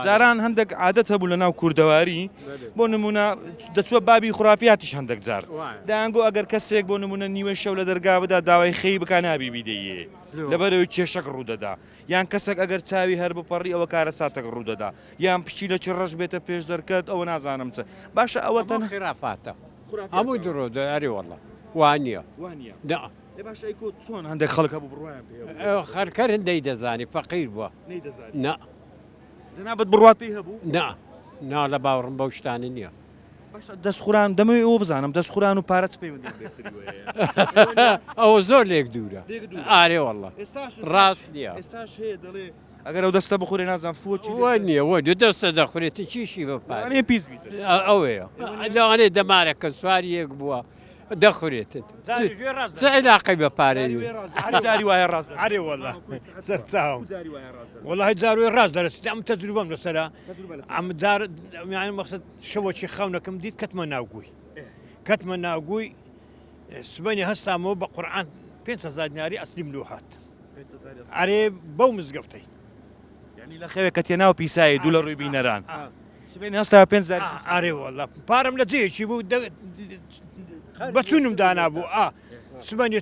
جاران هەندێک عادەت هەبوو لە ناو کوردەواری بۆ نمونە دەچوە بابی خورافیاتیش هەندێک جار دەیانگۆ ئەگەر کەسێک بۆ نمونە نیوەی شەو لە دەرگا بدا داوای خێی بکا نابی بیدەیێ لەبەرەوەی کێشەک ڕوودەدا یان کەسێک ئەگەر چاوی هەر بپەڕی ئەوە کارەساتێک ڕوودەدا یان پشتی لە چی ڕەش بێتە پێش دەرکەت ئەوە نازانم چ باشە ئەوە تەنها خرافاتە هەموو درۆ ئەرێ واللە وانە وانە باشە ئەی چۆن هەندێک خەڵک هەبوو بڕوایان پێ خەرکەر هەندەی دەزانی فەقیر بووە نەیدەزانی نا جەنابت بڕوات پێی هەبوو؟ نا نا لە باوەڕم بەو شتانە نییە. باشە دەستخوران دەمەوێت ئەوە بزانم دەستخوران و پارە چ پەیوەندیان بە یەکتریوە هەیە؟ ئەوە زۆر لێک دوورە. ئارێ واللە ڕاست نییە. ئێستاش هەیە دەڵێ ئەگەر ئەو دەستە بخورێ نازانم فووە چی وە نییە وە نییە دەستە دەخورێت چیشی بە پارە؟ لەوانەیە پیس بیت. ئەوەیە لەوانەیە دەمارەکە سواری یەک بووە دەخورێتن چ عیلاقەی بە پارەی جاری وایە ڕاست ئەرێ واللە سەرچاوم والله جار وێ ڕاست دەرەچێت ئەم تەجروبەم لەسەرە ئەم جار یانی مەقسەد شەوەکی خەونەکەم دیت کەتمە ناوگوی کەتمە ناوگوی سبەینێ هەستامەوە بە قورعان 5هزار دیناری ئەسلیم لۆ هات ئەرێ بەو مزگەفتەی یعنی لە خەوێ کەتیە ناو پیسایی دوو لە ڕووی بینەران سبەینێ هەستا پێنج هەزار ئارێ وەڵا پارەم لە جێیەکی بوو بەچوونم دانابوو ئا سبەینێ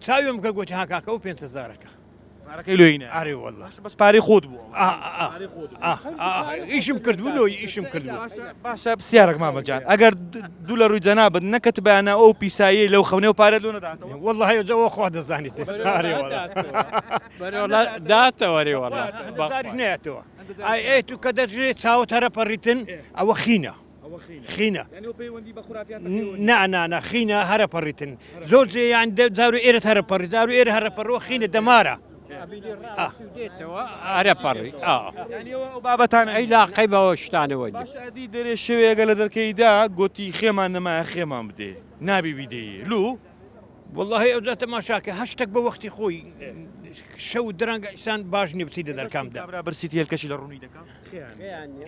چاویم کە گوتی ها کاکە ئەو پێنج هەزارەکە پارەکەی لۆی نایە ئارێ وەڵا بەس پارەی خۆت بوو ئیشم کرد بوو لۆی ئیشم کرد بوو باشە پرسیارێک مامە جان ئەگەر دوو لە ڕووی جەنابت نەکەتبایە ئەو پیساییەی لەو خەونەی و پارەت لۆ نەداتەوە والله ئەوە خوا دەزانیت ئارێ وەڵا داتەوە رێ وەڵا جاریش نایەتەوە ئای ئەی تو کە دەژێ چاوت هەرە پەڕیتن ئەوە خینە خینە نا نا نا خینە هەرە پەڕیتن زۆر جێ یان جار و ئێرە هەرە پەڕی جار و ئێرە هەرە پەڕەوە خینە دەمارە هەرە پەڕی ئەو بابەتان ئەی لاقەی بەوە شتانەوە باش ئەدی دەرێ شەوێگە لە دەرکەیدا گۆتی خێمان نەمایە خێمان بدێ نابی بیدەیێ لوو وەڵاهی ئەوجا تەماشاکە هەر شتەک بە وەختی خۆی شەو درەنگ ئیسان باش نیە بچی لە دەرکام دا کابرا برسیتی هێلکەشی لە ڕوونی دەکا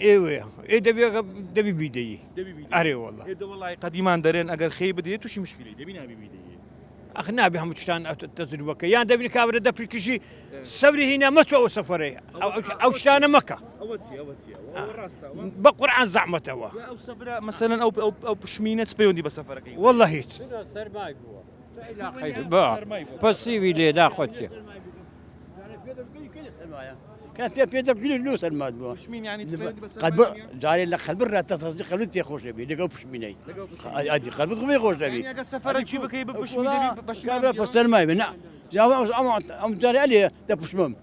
ئێوێ ئێ دەبی دەبی بیدەیی ئەرێ وەڵا ئێ دە وەڵای قەدیمان دەرێن ئەگەر خێی بدەیە تووشی مشکیلەی دەبی نابی بیدەیی ئەخ نابی هەموو شتان تەجروبەکە یان دەبی کابرا دەپرکژی سەبری هینا مەچۆ ئەو سەفەرەی ئەو شتانە مەکە بە قورعان زەحمەتەوە ئەو سەبرە مەسەلەن ئەو ئەو پشمینە چ پەیوەندی بە سەفەرەکەی والله هیچ سەرمای بووە پەسیوی لێدا خۆتێ کە پێ پێ دەبگری لۆ سەرمات بووە جارێ لە قەلبر را تەتەزی قەلبت پێ خۆش دەبی لەگەڵ پشمینەی ئەدی قەلبت خۆ پێ خۆش دەبی سەفەرەکی بکەی بپشمی بە سەرمای بێ نا جا ئەم جارێ ئەلێ دەپشمم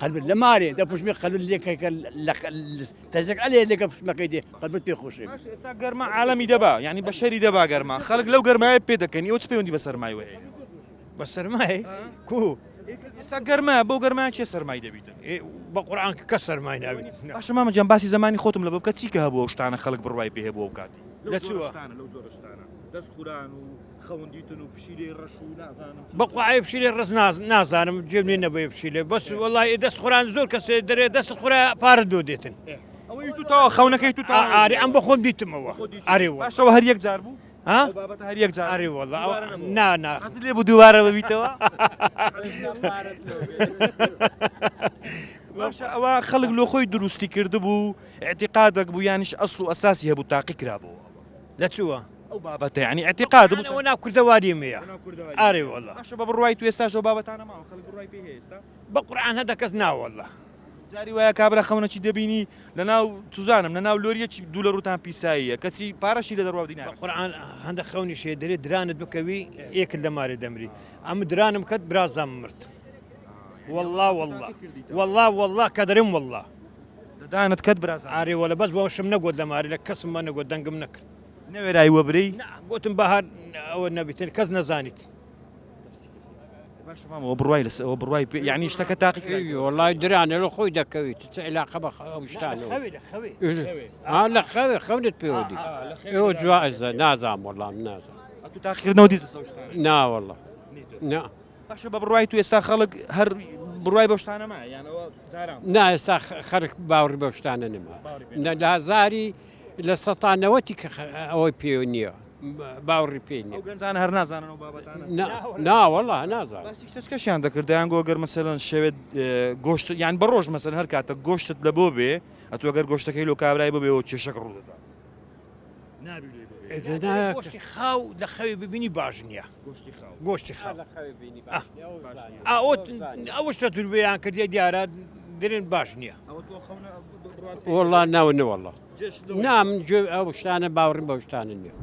قەلبت لە مارێ دەپشمی قەلبت لێکەکە لە تەزێک ئەلێ لەگە پشمەکەی دێ قەلبت پێ خۆشێ ئێستا گەرما عالەمی دەبا یعنی بەشەری دەبا گەرما خەڵک لەو گەرمایە پێ دەکەنی ئەو چ پەیوەندی بە سەرمایوە هەیە بە سەرمای کو ئێستا گەرمە بۆ گەرما کێ سەرمای دەبیتن بە قورعان کە سەرمای نابێت باشە مامە گیان باسی زمانی خۆتم لە بۆ بکە چی کە هەبوو ئەو شتانە خەڵک بڕوای پێ هەبوو ئەو کاتی لە چووە لەو جۆرە شتانە دەست خوران و خەون دیتن و پشیلەی ڕەش و نازانم چی. بەخوایە پشیلەی ڕەش نازانم گوێم لێ نەبووە پشیلە بەس وەڵای دەست خوران زۆر کەسێ دەرێ دەست خورا پارە دۆ دێتن ئەوەی تو تەواو خەونەکەی تو تەواو ئارێ ئەم بە خۆم دیتمەوە ئارێ وەڵا باشەوە هەر یەک جار بوو ها ئەو بابەتە هەر یەک جار ئارێ وەڵا نا نا حەزت لێ بوو دووبارە ببیتەوە باشە ئەوە خەڵک لۆ خۆی دروستی کردبوو اعتقادێک بوو یانیش ئەسڵ و ئەساسی هەبوو تاقی کرابەوە لە چووە؟ ئەو بابەتە یعنی اعتقاد بوو ئەوە ناو کوردەواری مەیە ئارێ وەڵا باشە بە بڕوای تو ئێستاش ئەو بابەتانە ماوە خەڵک بڕوای پێ هەیە ئێستا بە قورعان هەندە کەس نا وەڵا جاری وایە کابرا خەونەکی دەبینی لەناو چزانم لەناو لۆریەکی دوو لە ڕووتان پیساییە کەچی پارەشی لە دەڕوا دینار بە قورعان هەندە خەونیش هەیە دەرێ درانت بکەوی ئێکت لە مارێ دەمری ئەم درانم کەت برازام مرد والله والله والله والله کە دەرم والله ددانت کەت برازا ئارێ وەلە بەس بۆشم نەگوت لە ماری لە کەسم مە نەگوت دەنگم نەکرد نەوێرای وەبرێی؟ نا گوتم بە هەر ئەوە نەبیتن کەس نەزانیت. باشە مامە ئەوە بڕوای لەسەر ئەوە بڕوای پێ یعنی شتەکە تاقی کرایتەوە وەڵای درانە لە خۆی دەکەویت چ علاقە بە ئەو شتانەوە خەوێ لە خەوێ ها لە خەوێ خەونت پێوە دی ئێوە جوازە نازانم وەڵام نازانم ئەتوو تاقیکردنەوە دیت لەسەر ئەو شتانە نا وەڵا نا باشە بە بڕوای تو ئێستا خەڵک هەر بڕوای بەو شتانە مایە یان ئەوە جاران نا ئێستا خەڵک باوەڕی بەو شتانە نەما لە هەزاری لە سەتا نەوەتی کە ئەوەی پێ نییە باوەڕی پێ نییە. ئەو گەنجانە هەر نازانن ئەو بابەتانە نا نا وەڵا نازانن. باسی شتەچکەشیان دەکرد دەیان گۆ گەر مەسەلەن شەوێت گۆشت یان بە ڕۆژ مەسەلەن هەر کاتە گۆشتت لە بۆ بێ ئەتوو ئەگەر گۆشتەکەی لۆ کابرای ببێەوە کێشەک ڕوو دەدا. نابی لێ ببێ. گۆشتی خاو لە خەوی ببینی باش نییە. گۆشتی خاو. گۆشتی خاو. ئەوەش تەجروبەیان کردیە دیارە درێن باش نییە. وەڵا ناوە نەوەڵا نا من گوێ ئەو شتانە باوەڕیم بەو شتانە نییە.